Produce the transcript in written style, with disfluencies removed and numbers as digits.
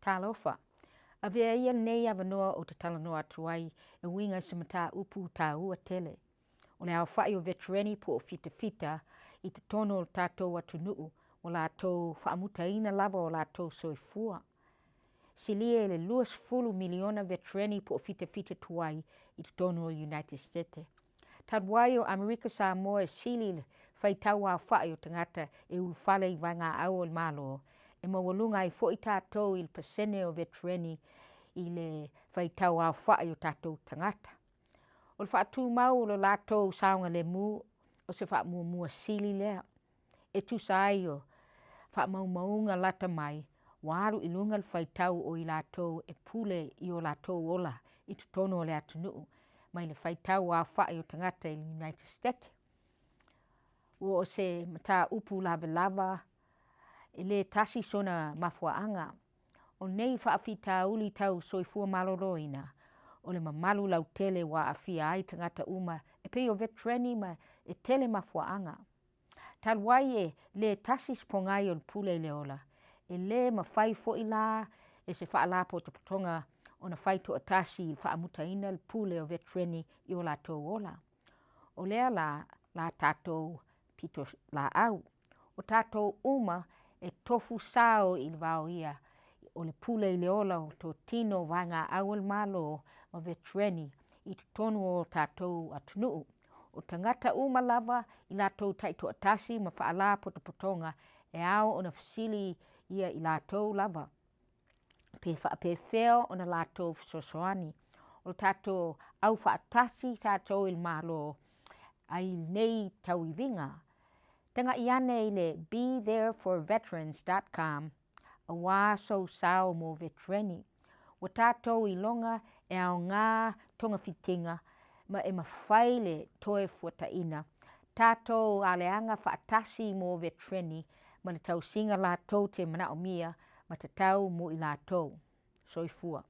Talofa! Avea ia lenei avanoa ou te talanoa atu ai e uiga i se mataupu taua tele. O le aofa'i o vetereni po o fitafita i totonu o le tatou atunuu ua latou faamutaina lava o latou soifua. Silia i le 20 miliona vetereni po o fitafita tuai i totonu o United Setete. Talu ai o Amerika Samoa e sili le faitau aofa'i o tagata e ulufale i vaegaau a le Malo, e maualuga ai foi tatou i le pasene o vetereni i le faitau aofa'i o tatou tagata. O le faatumau o lo latou saogalemu o se faamuamua sili lea e tusa ai o faamaumauga lata mai ua alu i luga le faitau o i latou e pule i o latou ola i totonu o le atunuu mai le faitau aofai o tagata i le United Setete. Ua o se mataupu lavelava e le tasi sona mafuaaga. O nei faafitauli tau soifua maloloina, o le mamalu lautele ua aafia ai tagata uma e pei o vetereni ma e tele mafuaaga. Talu ai e le tasi se pogai o le pule i le ola, e le mafai foi la e se Faalapotopotoga ona fai toatasi i le faamutaina le pule o vetereni i o latou ola. O lea la la tatou pitolaau, o tatou uma e tofu sao i le vaoia o le pule i le ola o totino vaegaau a le Malo ma vetereni i totonu o tatou atunuu. O tagata uma lava i latou taitoatasi ma Faalapotopotoga e ao ona fesiligia i latou lava pe faapefea ona latou fesoasoani. O le tatou aufaatasi tatou i le Malo ai lenei tauiviga. Tagai ane i le bethereforveterans.com aua sou sao mo vetereni. Ua tatou iloga e aoga togafitiga ma e mafai le toefuataina tatou aleaga faatasi mo vetereni ma le tausiga latou te manaomia ma tatau mo i latou. Soifua.